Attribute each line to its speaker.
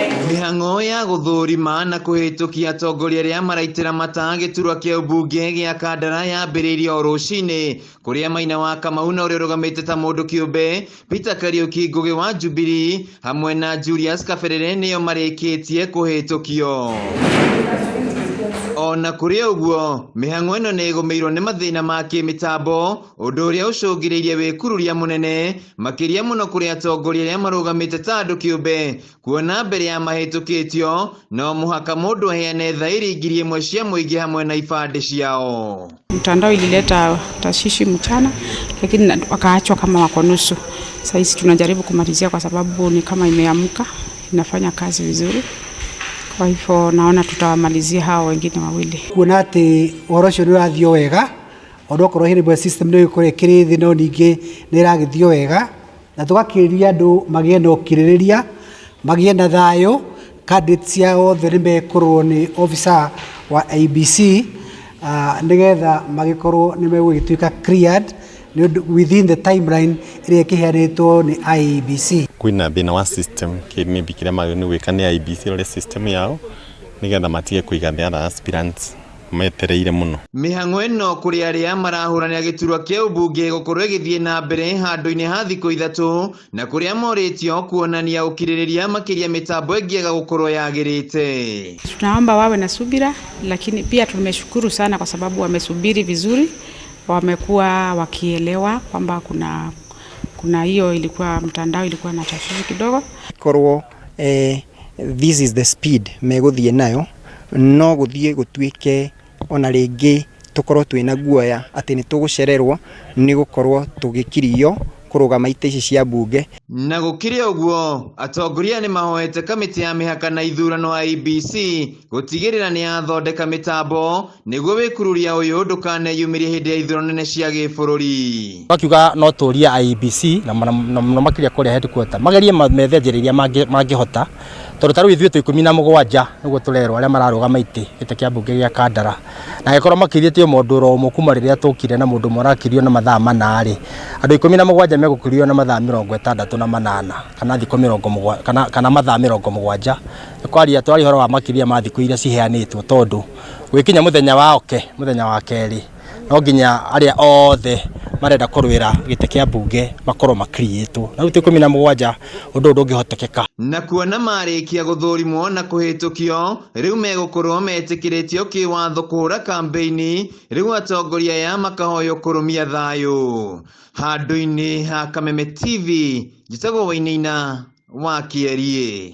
Speaker 1: Mĩhang'o ya gũthũrima na kũhĩtũkia atongoria arĩa maraitĩra mata gĩturwa kĩa ũmbunge gĩa Kandara yambĩrĩirie o rũcinĩ kũrĩa Maina wa Kamau na ũrĩa ũrũgamĩte ta mũndũ kĩũmbe Peter Kariuki Ngugi wa Jubilee hamwe na Julius Kaberere nĩo marĩkĩtie kũhĩtũkio. Ona kũrĩ ũguo, mĩhang'o ĩno nĩ ĩgũmĩirwo nĩ mathĩna ma kĩmĩtambo, ũndũ ũrĩa ũcũngĩrĩirie wĩkururia mũnene makĩria mũno kũrĩ atongoria arĩa marũgamĩte ta andũ kĩũmbe, kuona mbere ya mahĩtũkĩtio no mũhaka mũndũ aheane thaĩri 1000 cia mũingĩ hamwe na ibandĩ ciao.
Speaker 2: Mtandao ilileta tashwishi mchana, lakini wakaachwa kama wako nusu. Sasa hizi tunajaribu kumalizia kwa sababu ni kama imeamka, inafanya kazi vizuri. Kwa hivyo naona tutawamalizia hao wengine wawili.
Speaker 3: Kuona atĩ ũhoro ũcio nĩ ũrathiĩ o wega, ona okorwo hĩndĩ ĩmwe system nĩ ĩgĩkorwo ĩkĩrĩ thĩ, no ningĩ nĩ ĩragĩthiĩ o wega, na tũgakĩria andũ magĩe na ũkirĩrĩria, magĩe na thayũ. Candidates ciao othe nĩ mekũrorwo nĩ officer wa IEBC, nĩgetha magĩkorwo nĩ megũgĩtuĩka cleared nĩ ũndũ within the timeline ĩrĩa ĩkĩheanĩtwo nĩ IEBC.
Speaker 4: Kwĩna thĩna wa system, maybe kĩrĩa magĩrĩirwo nĩ gwĩka nĩ IEBC ĩrore system yao nĩgetha matige kũiga the other aspirants metereire mũno.
Speaker 1: Mĩhang'o ĩno kũrĩ arĩa marahũranĩra gĩturwa kĩa ũmbunge gũkorwo ĩgĩthiĩ na mbere handũ-inĩ ha thikũ 3, na kũrĩa morĩtio kuonania ũkirĩrĩria makĩria mĩtambo ĩngĩaga gũkorwo yagĩrĩte.
Speaker 2: Tunaomba wawe na subira, lakini pia tumeshukuru sana kwa sababu wamesubiri vizuri, wamekuwa wakielewa kwamba kuna hiyo ilikuwa mtandao ilikuwa na tashwishi kidogo.
Speaker 5: Korwo this is the speed megũthiĩ nayo, no gũthiĩ gũtuĩke ona rĩngĩ tũkorwo twĩna guoya atĩ nĩ tũgũcererwo nĩ gũkorwo tũgĩkirio kũrũgama itĩ ici cia mbunge.
Speaker 1: Na gũkĩrĩ ũguo, atongoria nĩ mahoete kamĩtĩ ya mĩhaka na ithurano IEBC gũtigĩrĩra nĩ yathondeka mĩtambo nĩguo wĩkururia ũyũ ndũkaneyumĩrie hĩndĩ ya ithurano nene cia gĩbũrũri.
Speaker 6: Twakiuga no tũrie IEBC na mũno makĩria kũrĩa headquarter magerie methe njĩra iria mangĩhota, tondũ ta rĩu ithuĩ twĩ 17 nĩguo tũrerwo arĩa mararũgama itĩ gĩtĩ kĩa mbunge gĩa Kandara, na angĩkorwo makirĩtio mũndũ oro ũmwe kuma rĩrĩa tũkire na mũndũ ũmwe arakirio na mathaa 4 rĩ, andũ 17 megũkirio na mathaa 68 kana thikũ mĩrongo mũgwa-, kana mathaa 70. Nĩ kwaria twaria ũhoro wa makĩria ma thikũ iria ciheanĩtwo, tondũ gwĩkinya mũthenya wa oke, mũthenya wa kerĩ, no nginya arĩa othe marenda kũrũĩra gĩtĩ kĩa mbunge makorwo makirĩtwo. Na rĩu twĩ 17, ũndũ ũyũ ndũngĩhotekeka.
Speaker 1: Na kuona marĩkia gũthũrimwo na kũhĩtũkio, rĩu megũkorwo metĩkĩrĩtio kĩwatho kũhũra kambĩini, rĩu atongoria aya makahoywo kũrũmia thayũ. Handũ-inĩ ha Kameme TV, njĩtagwo Wainaina wa Kĩeriĩ.